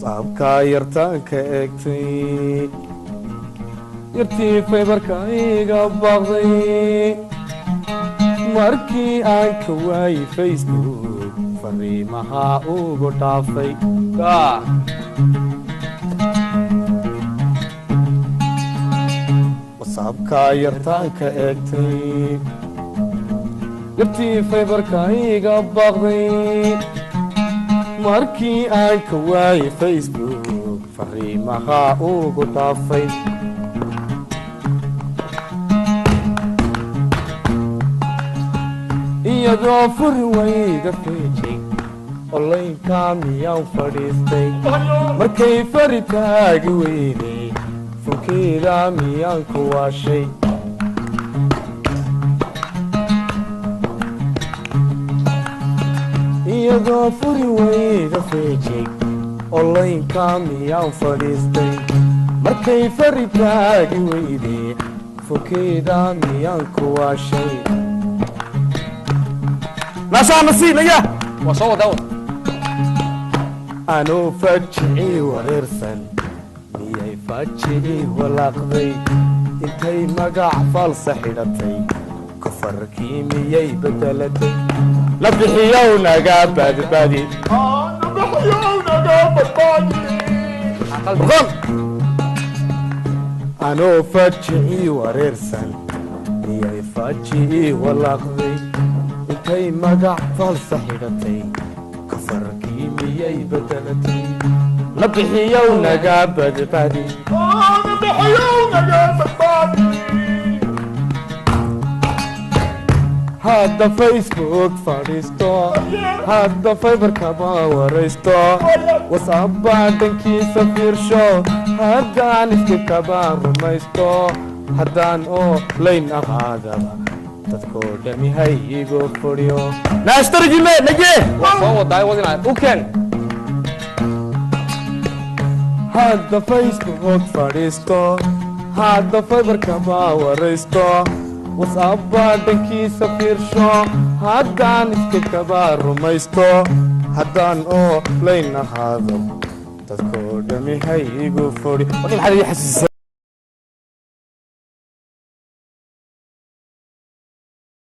Saabkaa yartaanka eegtay, yartii Viberka iga baaqday, markii aan ka waayey Facebook fariimaha ugu dhaafay. WhatsAppka yartaanka eegtay, yartii Viberka iga baaqday, markii aan ka waayey Facebook fariimaha ugu dhaafay. Iyadoo furi wayda feejig onlineka miyaan fadhiistay, markay fari taagi weyday funkeeda miyaan ku waashay. Iyadoo furi wayda feejig onlineka miyaan fadhiistay, markay fari taagi weyday funkeeda miyaan ku waashay. Naasaana siinaya. Waa soo wadaa wad. Anuu fajicii wareersan miyay fajicii walaaqday, intay magac faalsa xidhatay kafarkii miyay bedelatay. La bixiyow naga badbaadi. Burqan. Anuu fajicii wareersan miyay fajicii walaaqday, intay magac faalsa xidhatay kafarkii miyay bedelatay. La bixiyow naga badbaadi. Hadda Facebook fadhiisto, hadda Viberkaba waraysto, WhatsAppbaa dhankiisa fiirsho, haddaan iskikaba rumaysto, haddaan oo layn ahaadaba dadkoo dhami hay igu fudhiyo. Naashtarjime naje. Waa soo wadaa wad inaad u keen. Hadda Facebook fadhiisto, hadda Viberkaba waraysto, WhatsAppbaa dhankiisa fiirsho, haddaan iskikaba rumaysto, haddaan oo layn ahaado dadkoo dhami hay igu fudhi. Maxaad ii xasuusisay?